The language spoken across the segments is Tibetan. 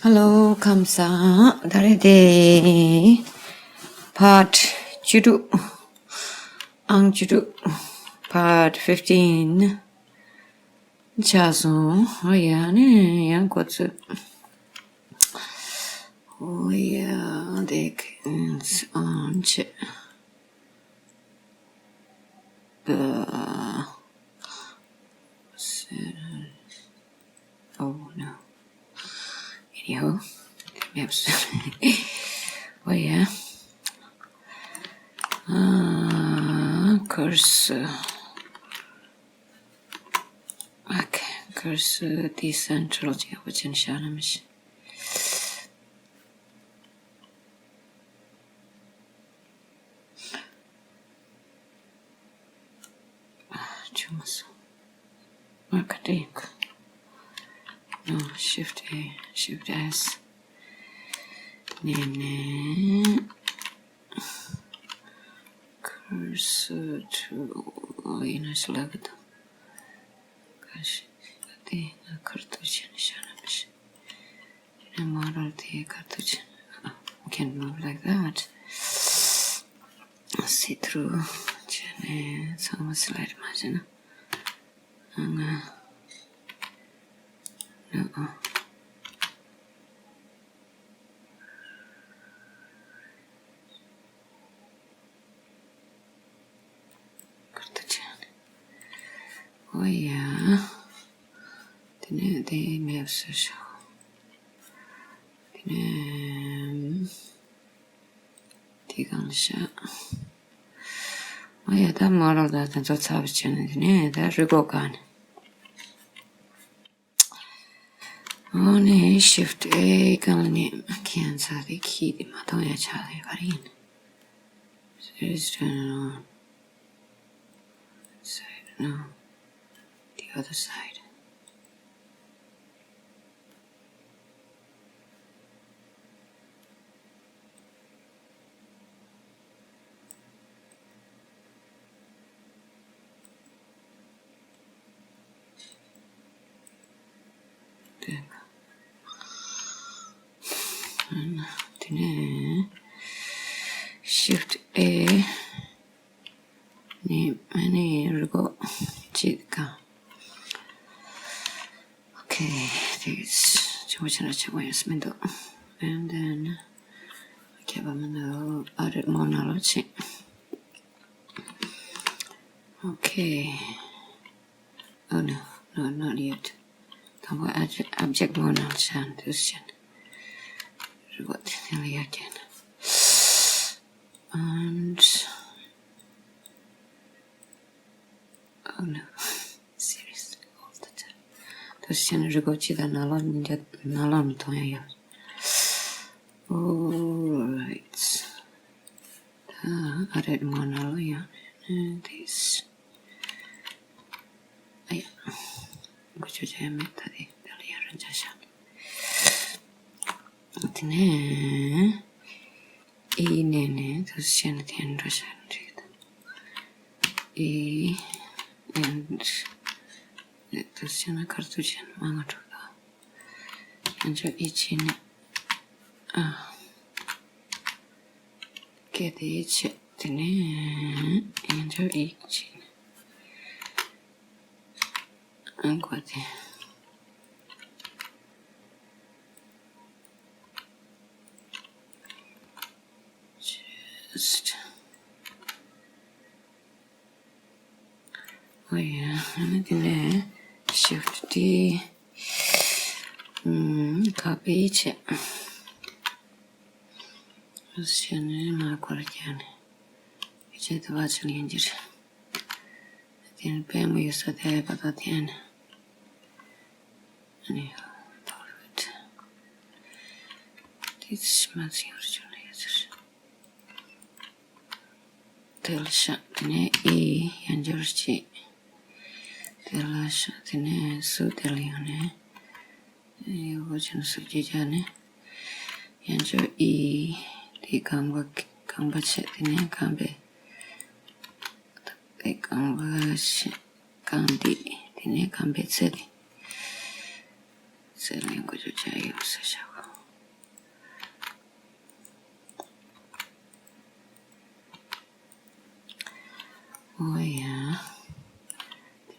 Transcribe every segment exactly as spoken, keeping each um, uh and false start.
Hello, ཁམས་བཟང་། ད་རེས་དེ་part བཅུ་དྲུག་ཨང་བཅུ་དྲུག part fifteen ཆགས་སོང་། ཨོ་ཡ། ནི་ཡང་འགོ་ཚུགས། ཨོ་ཡ། དེ་ཨང་ཆེ། Uh, oh no. Anyhow, maps. Oh yeah. Uh, cursor. Okay, cursor decentral. ཨ། བྱུང་མ་སོང་། ཨ། ག་འདྲ་ཡིན་ག་ཨ། shift A, shift S ནས་ནས་cursor to ཡིན་ན་ཤི་ལ་གི་དང་། ག་ཤི་དེ་ང་ཁར་ཐུག་བྱས་ནས་བཞག་ན་མི་ཤི། དེ་ནས་མ་རལ་དེ་ཁ་ཐུག་ཆེན། Okay, move like that. See through བྱས་ནས་ཚང་མ་slide མ་བྱས་ན། ཨ་ང་། ནུ་ཨ། ཁར་ཐུག་ཆེན། ཨོ་ཡ། དེ་ནས་དེ་མེབ་སུ་ཤོག་དེ་ནས་དེ་གང་ལ་ཤག་ཨོ་ཡ། ད་མ་རོ་ད་དེ་ཚོ་ཚབ་བྱས་ནས་དེ་ནས་ད་རི་གོ་ག་ནས། ཨོ་ནི་shift A གང་ནས་ཁྱེད་ཚ་དེ་ཁྱི་དེ་མ་གཏོང་ཡ་ཆགས་ལས་ག་རེ་ཡིན། There is no side, no. The other side. དེ་ནས་shift A ནི་ཨ་ནི་རི་གོ་གཅིག་ག Okay, this is ཆེན་པོ་ཆེན་པོ་ཡོད་མི་འདུག And then ཁྱད་པར་མི་འདུག་ཨ་རི་མོ་ན་ལོ་ཆེ། Okay. Oh no, no, not yet. དང་པོ་object མོ་ན་ལ་ཤན་དུས་ཆེན། རི་བོ་དེ་ནས་ལ་ཡ་ཀྱེན། And Oh no. Seriously, all the time. དུས་ཆེན་རི་གོ་ཅི་དང་ནང་ལོགས་ཉིན་རྒྱབ་ནང་ལོགས་ནས་མཐོང་ཡ་ཡོད། Alright. ད་ཨ་རེད་མོ་ནང་ལོགས་ཡང་this. ཨ་ཡ། འགོ་ཆོ་ཆ་ཡ་མེད་ད་དེ་ད་ལ་ཡ་རང་ཅག་ཤག་དེ་ནས། ཨི་ནས་ནས་དུས་ཆེན་དེ་འགྲོ་ཤག་འགྲིག་ད། ཨི་and དུས་ཆེན་ཁར་དུས་ཆེན་མ་ང་འགྲོ་ད། ཡང་ཅོ་ཨི་ཆེ་ནས་ཨ། ཀེ་དེ་ཨི་ཆེ་དེ་ནས་ཡང་ཅོ་ཨི་ཆེ་ནས་ཨ་ཀོ་དེ། Just. Oh yeah, ཨ་ནི་དེ་ནས་shift D ཨམ་copy བྱས། བྱས་ནས་མ་འཁོར་རྒྱག་ནས་ཡིད་ཆེས་དུ་བ་ཆེན་ཡིན་གྱི་རེད། དེ་ནས་པད་མོ་ཡོད་ས་དེ་ཡོད་པ་དང་དེ་ནས། ཨ་ནི་ཐོར་བེད། དེ་ཚོ་མ་ཚིག་བར་བྱུང་ན་ཡོད་ཚར། དེ་ལ་ཤ་དེ་ནས་ཨི་ཡང་འབྱོར་ཅིག་དེ་ལ་ཤ་དེ་ནས་སུ་དེ་ལ་ཡང་ནས་ཡོ་བོ་ཅན་སུ་ཅི་ཅག་ནས་ཡང་འབྱོར་ཨི་དེ་གང་པ་གང་པ་ཆེ་དེ་ནས་གང་པའི་དེ་གང་པ་ཆེ་གང་དེ་དེ་ནས་གང་པའི་ཚེ་དེ་ཚེ་ལ་ཡང་གོ་ཅོ་ཅག་ཡོད་ས་ཤ་གོ་ཨོ་ཡ།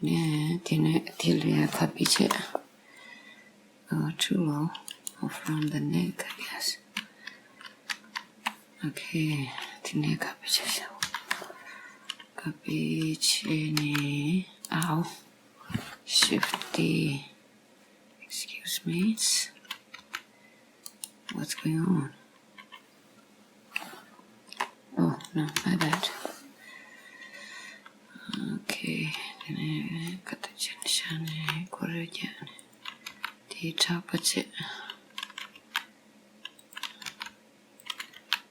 དེ་ནས་དེ་ནས་དེ་ལ་ཡ་ཁ་པི་བྱས། ཨ། Too long from the neck, I guess. Okay. དེ་ནས་ཁ་པི་བྱས་ཤག་ཁ་པི་བྱས་ནས། ཨའོ། Shift D. Excuse me. What's going on? Oh, no, my bad. Okay. དེ་ནས་ཁ་ཐུག་ཅན་ཤ་ནས་ཀོ་རེ་རྒྱག་ནས་དེའི་ཁྲག་པ་བྱས།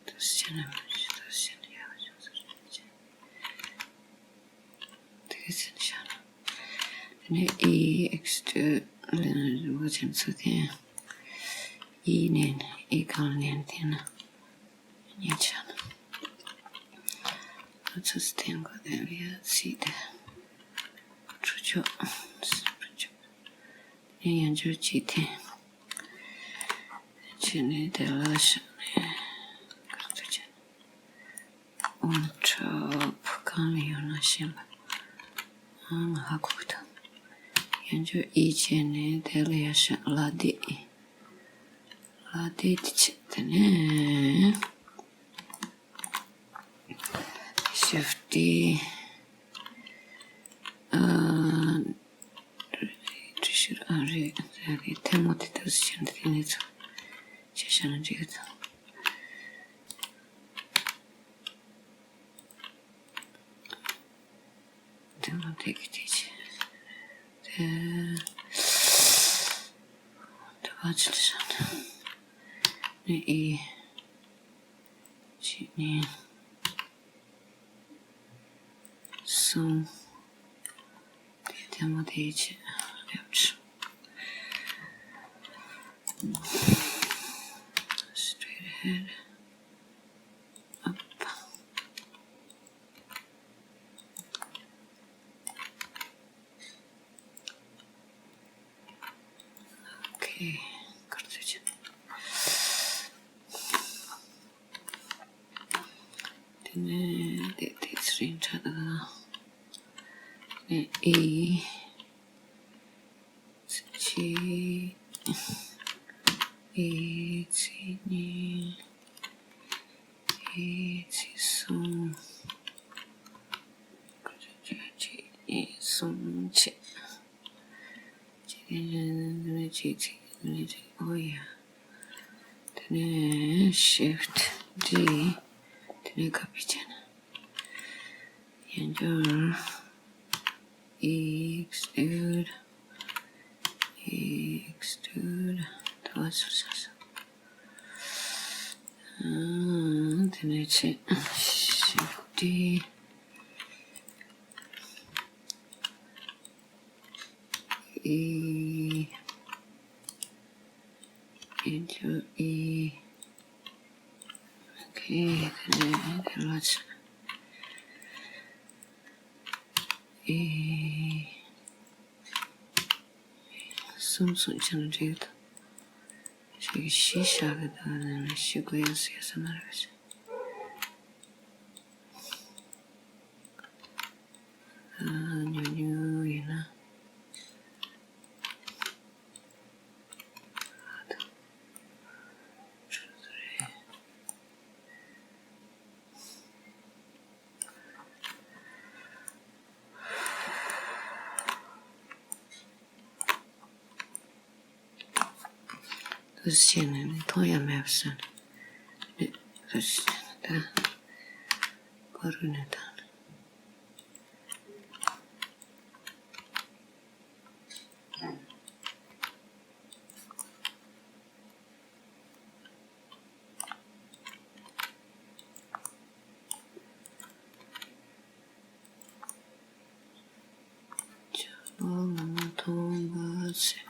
དུ་ཤ་ན་མ་ཤ་དུ་ཤ་ན་ཡ་ཤ་ས་རེ་བྱས། དེ་ག་ཚན་ཤ་ན། དེ་ནས་ཨི་ཨེགས་ཊུ་ལེན་རིན་པོ་ཆེན་ཚུལ་ལྡན། ཨི་ནན་ཨི་གང་ནན་དེ་ན། ཉེ་ཆ་ན། ཨ་ཚུལ་ལྡན་གོ་དེ་རེ་ཡ་ཚིག་དེ། ཁྲུ་ཆོ། ཁྲུ་ཆོ། ཡང་འཇུག་ཅིག་འཐེན། བྱས་ནས་དེ་ལ་བཞག་ནས་གར་དུ་བྱས། On top གང་ལ་ཡོད་ན་ཤེས་པ། ཨང་ཧ་གོ་གི་འདུག་ཡང་འཇུག་ཨི་བྱས་ནས་དེ་ལ་ཡར་བཞག་ལ་དེ། ལ་དེ་དེ་བྱས་དེ་ནས། Shift D. ཨ། རེད་ཤི་ར། ཨ་རེད། རེད། ཐལ་མོ་དེ་ལྟ་ཞིག་འདི་གནས་ཚུལ་ཆེ་ཤ་ན་འགྲིག་གི་དང་། ཐལ་མོ་དེ་གི་དེ་ཆེ། དེ། དེ་བ་ཆི་ལ་ཤ་ན། ནི་ཨི། གཅིག་གཉིས། གསུམ། དེ་ཐལ་མོ་དེའི་ཆེད་ཡབ་ཆུ། Straight ahead. Up. Okay. དེ་ནས་དེ་དེ་ཚེ་རིང་ཁྲ་དང་། ཨེ། གཅིག་ཨེ། གཅིག་གཉིས། ཨེ། གཅིག་གསུམ། གཅིག་གཉིས་གསུམ་བྱས། གཅིག་གཉིས་གཅིག་གཅིག་གཉིས་གཅིག་ཨོ་ཡ། དེ་ནས་Shift D། དེ་ནས་ཁ་པི་བྱས་ན། ཡང་བསྐྱར། Extrude. Extrude. ད་བ་ཚུར་ཤར་སོང་། ཨ། དེ་ནས་ཆེ། Shift D. ཨི། ཨི་ཇོ་ཨི། ཨོ་ཁེ། དེ་ནས་དེ་ལ་ཆ། ཨི། གསུམ་གསུམ་ཆ་ན་འགྲིག་ད། ཞིག་གི་བཞི་བཞག་གི་ད་ནས་བཞི་དགོས་ཡ་ཟེར་ས་མ་རེད་པ། ཨ། ཉུང་ཉུང་ཡིན་ན། དུ་བྱས་ནས་ནི་མཐོང་ཡ་མེད་པ་བཟོས་ནས། ནི་དུ་བྱས་ནས་ད་ཀོ་རུ་ནས་ད་ནི། ཇོ་ལོ་མ་མཐོང་བ་ཟེར།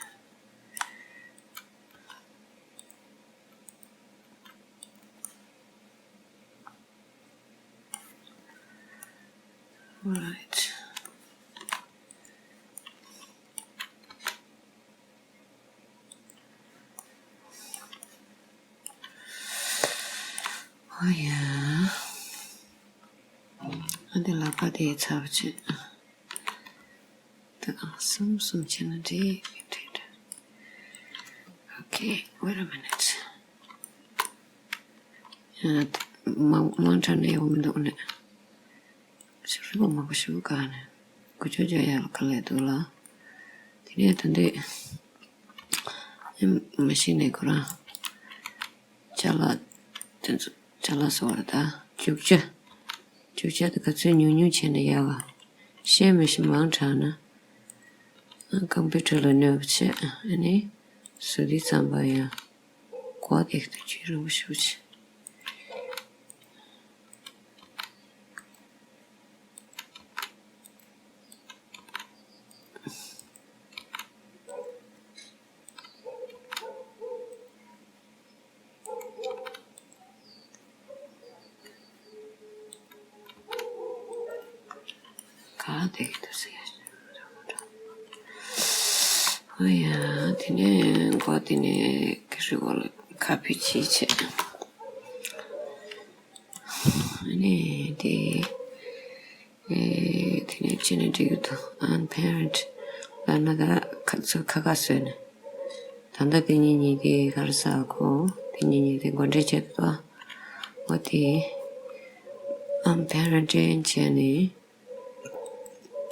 All right. Oh yeah. ཨ་འདི་ལག་པ་དེ་ཚར་བ་བྱེད། ད་གསུམ་གསུམ་བྱས་ན་འགྲིག་འགྲིག་འགྲིག Okay, wait a minute. ཡ། མང་མང་དྲགས་ནས་ཡོང་མི་འདུག་ནས། ཞིག་རིག་པ་མང་པོ་ཞིག་ག་ནས་འགུལ་སྐྱོད་རྒྱག་ཡག་ལ་དཀའ་ལས་འདུག་ལ། དེ་ནས་ད་འདི་མ་གཞི་ནས་ཁོ་རང་ཅ་ལག་དེ་ཚོ་ཅ་ལག་ཟེར་བ་རེད་ད། རྒྱུ་ཆ། རྒྱུ་ཆ་དེ་ག་ཚོད་ཉུང་ཉུང་བྱས་ན་ཡག་ག་ཤེས་མི་ཤེས་མང་དྲགས་ན། ཀམ་པུ་ཊར་ལ་གནོད་པ་བྱེད། ཨ་ནི་བཟོ་དུས་ཙམ་པ་ཡང་གོ་བདེ་ཐུབ་ཅིག་རིང་པོ་ཞིག་བྱེད། ག་དེ་གི་དུ་ཟེར་ཡ། ཨོ་ཡ། དེ་ནས་མགོ་དེ་ནས་གི་རི་བོ་ལ་ཁ་ཕི་ཆི་ཆེ། ཨ་ནི་དེ། ཨེ། དེ་ནས་ཅི་ནས་འགྲིག་གི་འདུག unparent ལབ་ན་ད་ཁ་ཚུར་ཁ་ཁ་བཟོས་ནས། ད་ལྟ་དེ་གཉིས་གཉིས་དེ་ག་རེ་ཟ་གོ་དེ་གཉིས་གཉིས་དེ་མགོ་འདྲེན་བྱེད་དུ། འོ་དེ་unparent བྱས་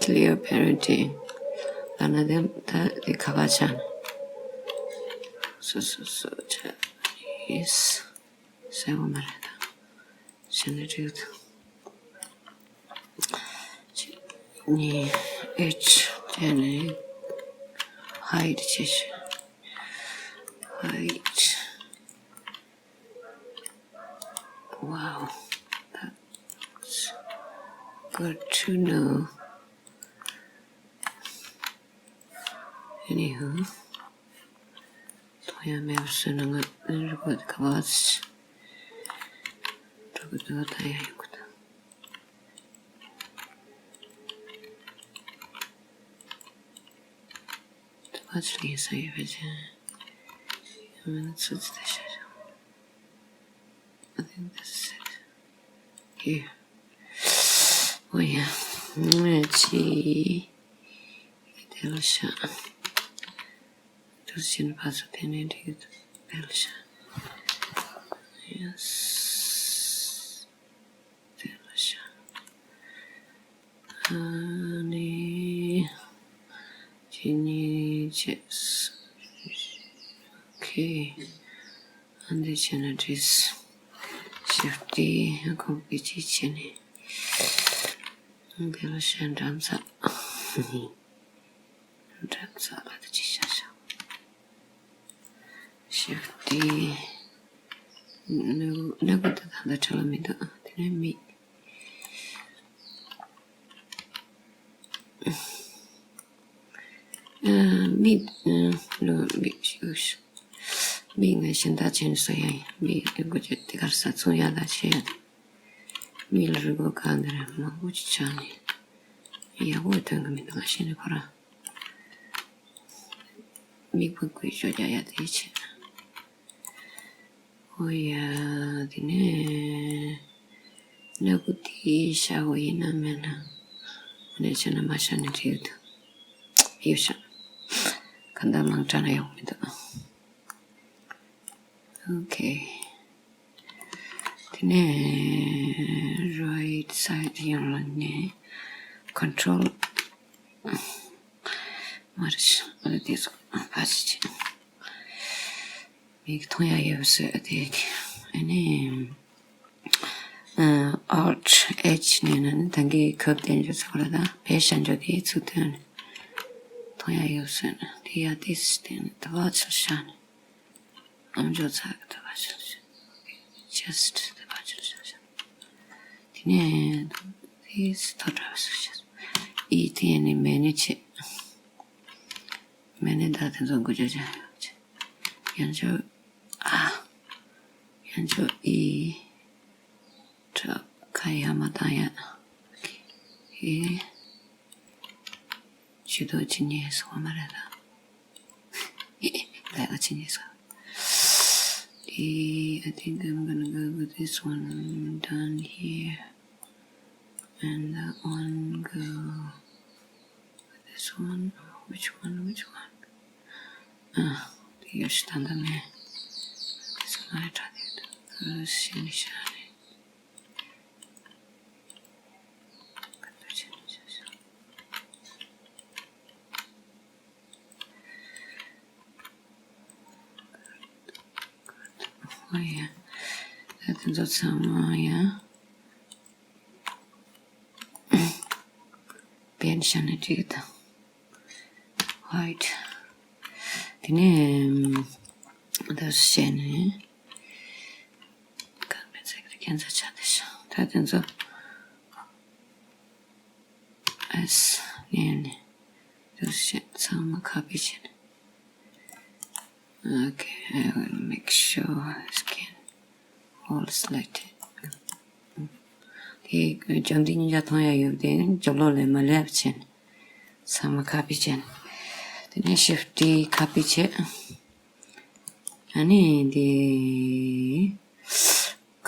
ནས་clear parenting ལབ་ན་དེ་ད་དེ་ཁ་ཁ་ཆགས་ནས། སོ་སོ་སོ་ཆགས་ཡིས། གསལ་པོ་མ་རེད་ད། བྱས་ན་འགྲིག་འདུག་གཉིས་H བྱས་ནས་hide བྱས་ཤིག hide. Wow, that's good to know. Anywho. ཐོ་ཡ་མེད་པ་སོན་ན་ང་རི་པོ་ཊི་ག་བ་ཙི་འགྲོ་གི་འདུག་ད་ཡ་ཡོང་གི་འདུག་ད་བ་ཙི་ལེན་ས་ཡོད་པ་ཅན་ཡང་མིན་ན་ཚོད་ཚོད་ད་ཤ་ཤ། I think that's it. Here. Oh yeah. ངས་ཅི་དེ་ལ་ཤ། དུ་ཕྱིན་པ་ཚོ་དེ་ནས་འགྲིག་དེ་ལ་ཤ། Yes. དེ་ལ་ཤ། ཨ་ནི། ཅི་ནི་བྱས། Okay. ཨ་འདི་བྱས་ན་འགྲིག Shift D ཁོང་གི་ཅི་བྱས་ནས། ཨ་འདི་ལ་ཤ་འགྲམ་ཚ། འགྲམ་ཚ་ལ་དེ་ཅི་ཤ་ཤ། Shift D ནུ་ནུ་གུ་ད་ད་ད་ཁྲ་ལ་མི་འདུག་དེ་ནས་མིག་མིག་ལོ་མིག་ཤུགས་མིག་ནས་གཞན་དག་ཅན་སོ་ཡ་ཡིན། མིག་ལ་གོ་ཆ་དེ་གར་ས་ཚོང་ཡ་ལ་ཤེས་ཡ་དེ། མིག་ལ་རི་གོ་གང་དེ་ར་མང་པོ་ཅིག་ཆགས་ནས་ཡག་པོ་ཐོན་གི་མི་འདུག་ང་ཤེས་ནས་ཁོ་རང་མིག་པ་ཀུའི་ཤོ་རྒྱག་ཡ་དེ་བྱས། ཨོ་ཡ། དེ་ནས་སྣ་ཁུ་དེ་ཤ་བོ་ཡིན་ན་མེད་ན་ནས་བྱས་ན་མ་ཤ་ནས་བྲིས་ཡོད་དུ་ཡོད་ཤག་ག་འདྲ་མང་དྲགས་ན་ཡོང་མི་འདུག་ཨོ་ཁེ། དེ་ནས་right side ཡོང་ལ་ནས་control མ་རེད་ཤག་ཨ་ལ་དེ་ཚོ་ཕ་ཆི་ཆི། མིག་མཐོང་ཡ་ཡོད་ཟེར་དེ་ཨ་ནི་Alt H ནས་ན་ནི་ད་གིན་ཁབ་དེ་འཇོག་ཚར་བ་ལ་ད་བེད་ཤ་འཇོག་དེ་ཚུར་ཐོན་ནས་མཐོང་ཡ་ཡོད་ཟེར་ན་དེ་ཡ་དེ་སི་དེ་ནི་ད་བ་ཆ་ཤ་ནི་ཨམ་ཅོག་ཚ་གི་ད་བ་ཆ་ཤ་just ད་བ་ཆ་ཤ་ཤ་དེ་ནས་དེ་སི་ཐོ་འདྲ་བ་ཟེར་ཤ་ཨི་དེ་ནི་མེ་ནི་ཆེ། མེ་ནི་ད་དེ་ཚོ་འགུལ་སྐྱོད་བྱ་ཡོད་ཅེ། ཡང་ཅོ། ཨ། ཡང་ཅོ་ཨི། ཁྲ་ཁ་ཡ་མ་བཏང་ཡ། ཨི། ཇུས་གཏོགས་ཅི་ཉེས་སོང་མ་རེད་ད། ཨི། ལས་ཀ་ཅི་ཉེས་སོང་། ཨི། I think I'm gonna go with this one down here. And that one go. This one. Which one? Which one? Ah, the Yoshitanda man. This one I tried it. This is Shinishani. Oh yeah. That is also, oh yeah. Pension ticket. White. དེ་ནས་ད་བཤད་ནས་གང་མེད་ཚེག་རེ་ཁྱད་མཚར་ཆགས་བསྡད་ཤག་ད་དེ་ཚོ་ཨེས་ནས་ནས་ད་བཤད་ཚང་མ་ཁ་པི་བྱས་ནས། Okay, I will make sure scan all selected. དེ་འཇམ་ཐིང་སྙིང་རྗེ་མཐོང་ཡ་ཡོད་དེ་རྒྱབ་ལོགས་ལ་མ་སླེབས་བྱས་ནས་ཚང་མ་ཁ་པི་བྱས་ནས། དེ་ནས་ཤིཕ་ཊི་ཁ་པི་བྱས། ཨ་ནི་དེ་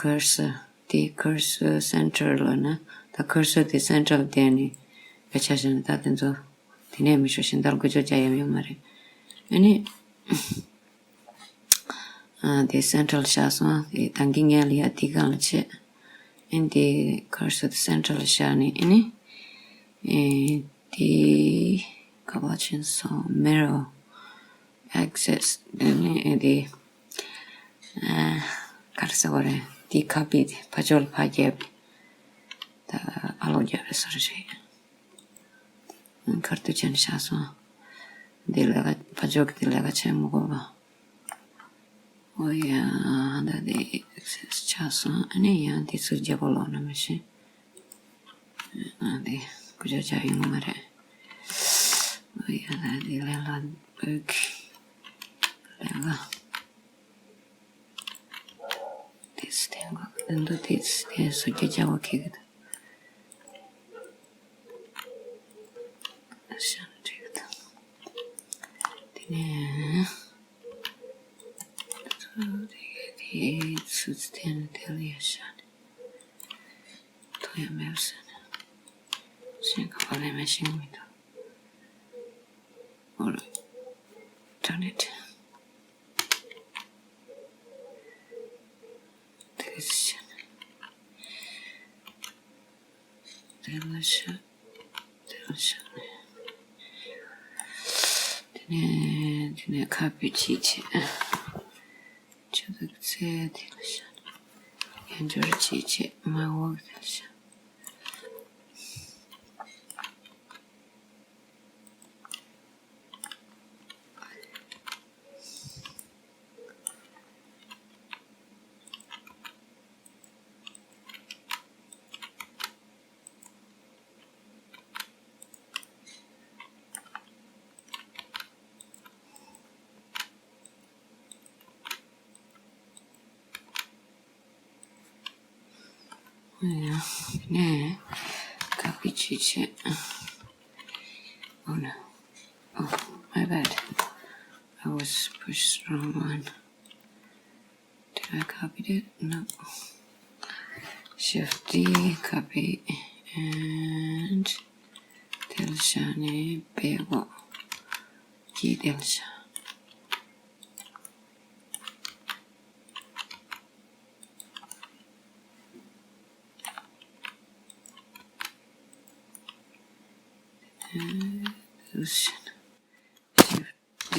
ཁར་སར་དེ་ཁར་སར་སེན་ཊར་ལ་ན་ད་ཁར་སར་དེ་སེན་ཊར་ལ་བསྡད་ནས་སྐད་ཆ་བཤད་ན་ད་དེ་ཚོ་དེ་ནས་མི་ཤོག་ཤིང་རྟར་འགུལ་སྐྱོད་རྒྱག་ཡ་ཡོད་མ་རེད། ཨ་ནི་ཨ་དེ་སེན་ཊར་ལ་བཞག་སོང་། དེ་ད་གིན་ངས་ལ་ཡ་དེ་སྒང་ལ་བྱས། ཨ་ནི་དེ་ཁར་སར་དེ་སེན་ཊར་ལ་བཞག་ནས་ཨ་ནི་ཨེ། དེ་ག་པར་ཕྱིན་སོང་། མེ་རོ། ཨེག་སེས་དེ་ནས་ཨེ་དེ་ཨ་ག་རེ་ཟེར་བ་རེད། དེ་ཁ་པི་དེ་ཕར་ཕྱོགས་ལ་ཕར་བརྒྱབ། ད་ཨ་ལོག་རྒྱབ་རེད་ཟེར་རེད། ཁར་ཏུ་ཅན་ཤ་སོང་། དེ་ལས་ཀ་ཕར་ཕྱོགས་ཀྱི་དེ་ལས་ཀ་བྱེད་མི་དགོས་པ། ཨོ་ཡ། ད་དེ་ཨེག་སེས་ཆགས་སོང་། ཨ་ནི་ཡང་དེ་ཚོ་རྒྱབ་པ་ལོག་ན་མི་ཤེས། ཨ་དེ་ཀུ་ཅོ་ཅག་ཡོང་མ་རེད། ཨོ་ཡ། ད་དེ་ལས་ལ་ཨོ་ཁེ། ལས་ལ། དེ་སྟེང་ག་དེ་འདུག་དེ་སྟེང་སུ་རྒྱ་རྒྱ་བ་ཁེ་གི་འདུག་ཤ་འགྲིག་གི་འདུག་དེ་ནས། དེ་ཚོ་དེ་ཚོ་དེ་ནས་དེ་ལ་ཡ་ཤ་ནས། ཐོ་ཡ་མེད་ཟེར་ནས། ཤིང་ཁ་པར་ལས་མེད་ཤིང་མི་འདུག་ཨོ་ར། Turn it. དེ་ལ་ཤ། དེ་ལ་ཤ། དེ་ལ་ཤ། དེ་ནས་དེ་ནས་ཁ་པི་ཅིག་བྱས། ཆུ་ཚོད་ཚེ་དེ་ལ་ཤ། ཡང་འབྱོར་ཅིག་བྱས། མ་འོག་དེ་ལ་ཤ། ཡ། ནས་ཁ་པི་ཅིག་བྱས། Oh no. Oh, my bad. I was pushed wrong one. Did I copy it? No. Shift D, copy, and དེ་ལ་བཞག་ནས་paste དགོས། ཀྱི་དེ་ལ་བཞག་ཨེ། དེ་ལ་བཞག་ནས། Shift D.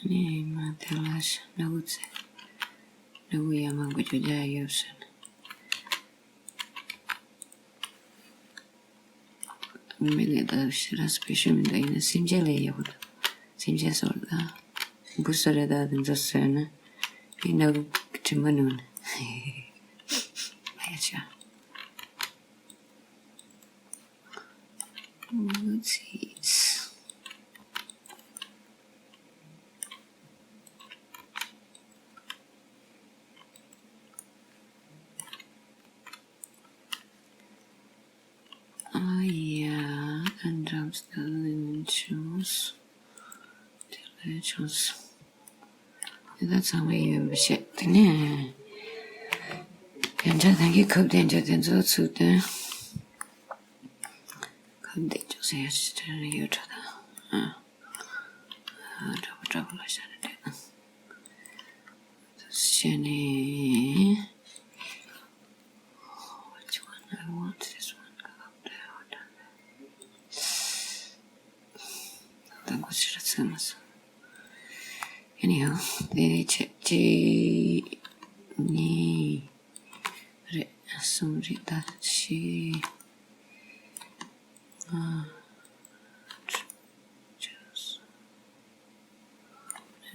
ཨ་ནི་མ་དེ་ལ་ཤ་ནག་པོ་ཚེ། ནག་པོ་ཡ་མ་གོ་ཅོ་རྒྱ་ཡོད་ཟེར་ན། མི་ལས་ད་ཤ་ར་སི་པེ་ཤལ་མི་འདུག་ཡིན་ན་སེམས་ཅན་ལས་ཡག་པོ་འདུག་སེམས་ཅན་སོར་ད། འབུ་སོ་རེ་ད་དེ་ཚོ་ཟོས་ན། ཨི་ནག་པོ་དྲི་མ་ནུ་ན། ཨ་ཡ་ཆ། What's this? Ah, yeah, and I'm still in shoes. Delete shoes. ད་ཚང་མ་ཡོད་པ་བཤད། དེ་ནས་ བདེ་འཇགས་ཐང་གི་ཁབ་བདེ་འཇགས་དེ་ཚོ་ཚུར་བཏོན། ཁབ་བདེ་འཇགས་ཟེར་ཡ་ཞིག་དྲན་ཡོད་འགྲོ་ད། ཨ། ཨ། འདྲ་པོ་འདྲ་པོ་ལ་བཞག་ནས་བསྡད། བྱས་ནས། Which one? I want this one. དང་པོ་ཕྱི་རུ་ཚུད་མ་སོང་། Anyhow, དེ་ནས་ཆེ་གཅིག་གཉིས་རེད། གསུམ་རེད། ད་བཞི།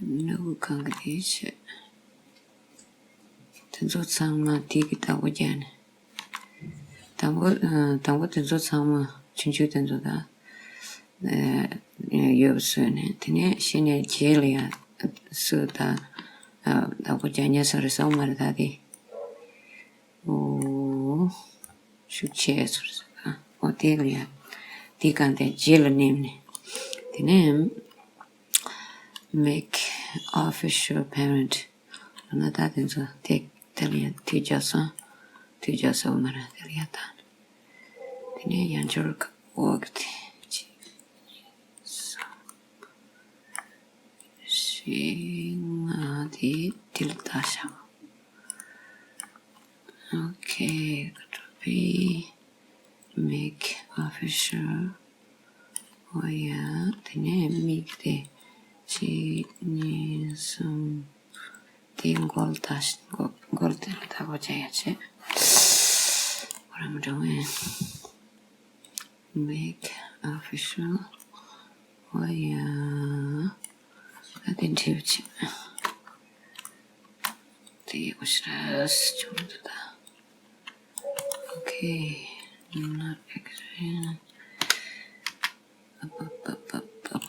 ལྔ། ནུབ་གང་གི་དེ་བྱས། དེ་ཚོ་ཚང་མ་དེ་གི་བདག་པོ་རྒྱག་ནས། དང་པོ། ཨ། དང་པོ་དེ་ཚོ་ཚང་མ་ཆུང་ཆུང་དེ་ཚོ་དང་། ཨ། ཡོད་པ་བཟོས་ནས། དེ་ནས་གཞི་ནས་རྗེས་ལ་ཡང་སུ་དང་། ཨ། བདག་པོ་རྒྱག་ཉན་ས་རེད་བཟོ་མ་རེད་ད་དེ། ཨོ། ཤུགས་ཆེ་ཚོར་ཟེར། ཨ། ཨོ་དེ་ལ་ཡང་དེ་གང་དེ་རྗེས་ལ་མནན་ནས། དེ་ནས་make official parent ལབ་ན་ད་དེ་ཚོ་དེ་དེ་ལ་ཡང་དུས་རྒྱག་སོང་། དུས་རྒྱག་སོང་མ་རེད། དེ་ལ་ཡང་ད། དེ་ནས་ཡང་འབྱོར་ཝོག་དེ་གཅིག་གཉིས་གསུམ་བཞི་ལྔ་དེ་དེ་ལ་ད་བཞག Okay, control P, make official. ཨོ་ཡ། དེ་ནས་མིག་དེ་གཅིག་གཉིས་གསུམ། དེ་མགོ་ལ་ད་མགོ་མགོ་ལ་དེ་ལ་ད་གོ་བྱ་ཡ་བྱེད། ཁོ་རང་མི་འགྲོ་ངེས། Make official. ཨོ་ཡ། ད་དེ་འབྲི་བྱེད། དེ་ཡག་པོ་ཞེ་དྲག་བྱུང་འདུག་ད། Okay, not agree. Up, up, up, up, up.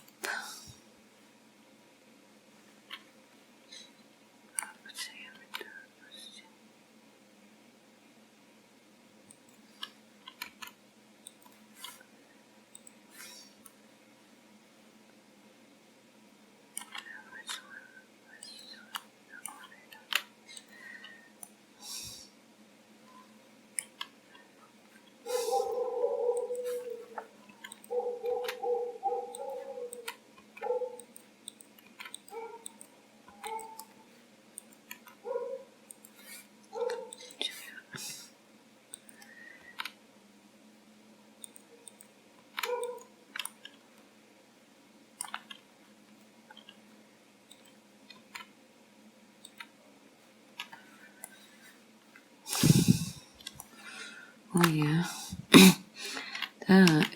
ཨོ་ཡ། ད་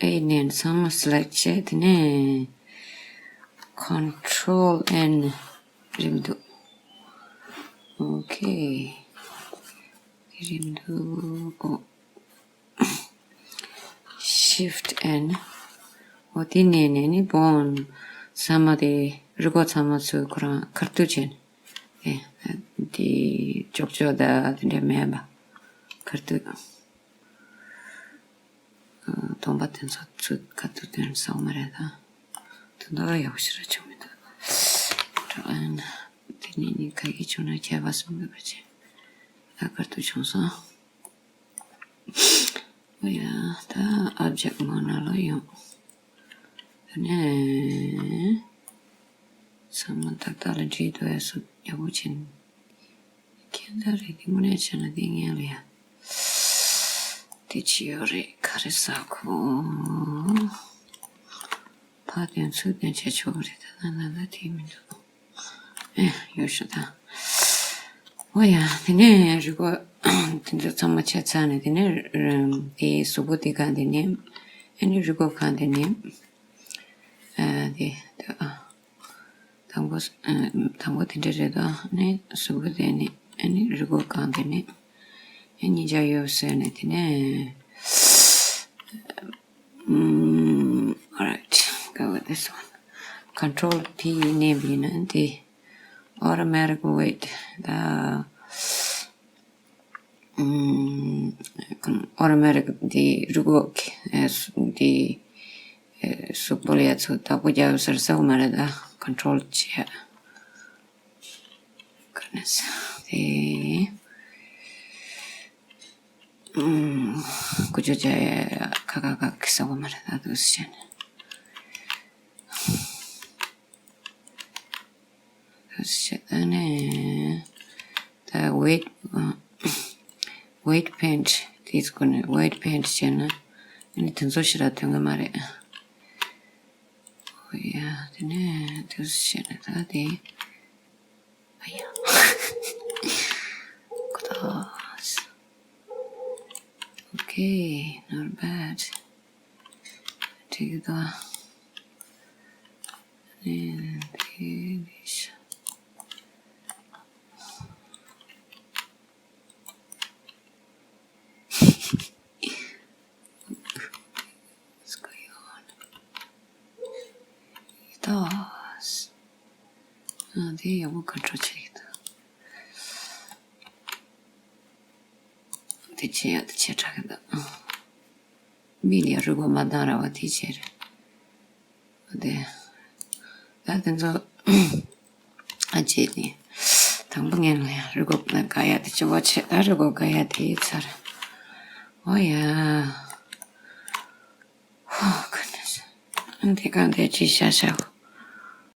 ཨེ་ནས་ཚང་མ་select བྱས། དེ་ནས་control N རིམ་འདུག Okay. དེ་རིམ་འདུག་ཨོ། Shift N. ཨོ་དེ་ནས་ནས་ནི་བོན་ཚང་མ་དེ་རི་མགོ་ཚང་མ་ཚུར་ཁོ་རང་ཁ་ཐུག་བྱས་ནས། ཨེ། དེ་ཅོག་ཅོག་ད་དེ་འདྲ་མེད་པ་ཁ་ཐུག་སྟོང་པ་དེ་ཚོ་ཚུར་ཁ་ཐུག་དོན་བཟང་མ་རེད་ད། དོན་དག་ཡག་པོ་ཞིག་ར་བྱུང་མི་འདུག་དེ་ནས་ནི་ག་གི་བྱུང་ན་ཁྱད་པར་སོང་མེད་པ་བྱས། ཨ་ཁ་ཐུག་བྱུང་སོང་། ཨོ་ཡ། ད་object mode ནང་ལ་ཡོང་། དེ་ནས་ཚང་མ་ཏག་ཏག་ལ་བྲིས་འདུག་ཡ་སོ་ཡག་པོ་བྱས་ནས། ཁྱེད་ད་རེད་དེ་དངོས་གནས་བྱས་ན་དེ་ངན་ལ་ཡ། དེ་ཅི་ཡོད་རེད། ག་རེ་ཟ་ཁོ། ཕ་དོན་ཚུལ་དོན་བྱས་ཆོག་རེད། ད་ན་ན་ན་དེ་མི་འདུག་ཨེ། ཡོད་ཤོག་ད། ཨོ་ཡ། དེ་ནས་རི་མགོ་དེ་ཚོ་ཚང་མ་བྱས་ཚར་ནས། དེ་ནས་དེ་གཟུགས་པོ་དེ་གང་དེ་ནས། ཨ་ནི་རི་མགོ་གང་དེ་ནས། ཨ། དེ་དེ་ཨ། དང་པོ། ཨ། དང་པོ་དེ་འདྲ་རེད་དོ། ཨ་ནི་གཟུགས་པོ་དེ་ནས། ཨ་ནི་རི་མགོ་གང་དེ་ནས། ཨ། གཉིས་ཆ་ཡོད་ཟེར་ནས་དེ་ནས། ཨམ། Alright, go with this one. Control P མནན་པ་ཡིན་ན་དེ་automatic weight ད། ཨམ། automatic དེ་རི་མགོ་གི། ཨ། དེ། ཨ། གཟུགས་པོ་ལ་ཡ་ཚོ་བདག་པོ་རྒྱག་ཟེར་ཟེར་མ་རེད་ད། Control བྱས། Goodness. དེ། ཀུ་ཅོ་བྱས་ཁ་ཁ་ཁ་ཁི་ས་གོ་མ་རེད། ད་དུ་སི་བྱས་ནས། དུ་སི་བྱས་ཨ་ནི་ད་weight weight paint དེ་ཚོ་ནི་weight paint བྱས་ན་ཨ་ནི་དེ་ཚོ་ཞིག་ལ་དོན་གི་མ་རེད། ཨོ་ཡ། དེ་ནས་དུ་སི་བྱས་ནས་ད་དེ། ཨ་ཡ། ཁོ་ཐག Okay, not bad. Take it off. And finish. What's going on? Yes. ཨ། དེ་ཡག་པོ་ཀོན་ཊོལ་བྱེད་ཀྱི་འདུག་དེ་བྱེད་ཡ་དེ་བྱེད་དྲག་གི་འདུག་མིག་ལ་རུས་ཁོག་མ་འདང་ར་བ་དེ་བྱེད་རེད། དེ། ད་དེ་ཚོ་ཨ་བྱེད་ནི། དང་པོ་ངན་ལ་ཡ་རུས་ཁོག་དགའ་ཡ་དེ་བྱེད་པ་བྱེད། ད་རུས་ཁོག་དགའ་ཡ་དེ་ཚར། ཨོ་ཡ། ཧོ་ཀ་ནས། ཨ་འདི་གང་དེ་ཅི་ཤ་ཤ།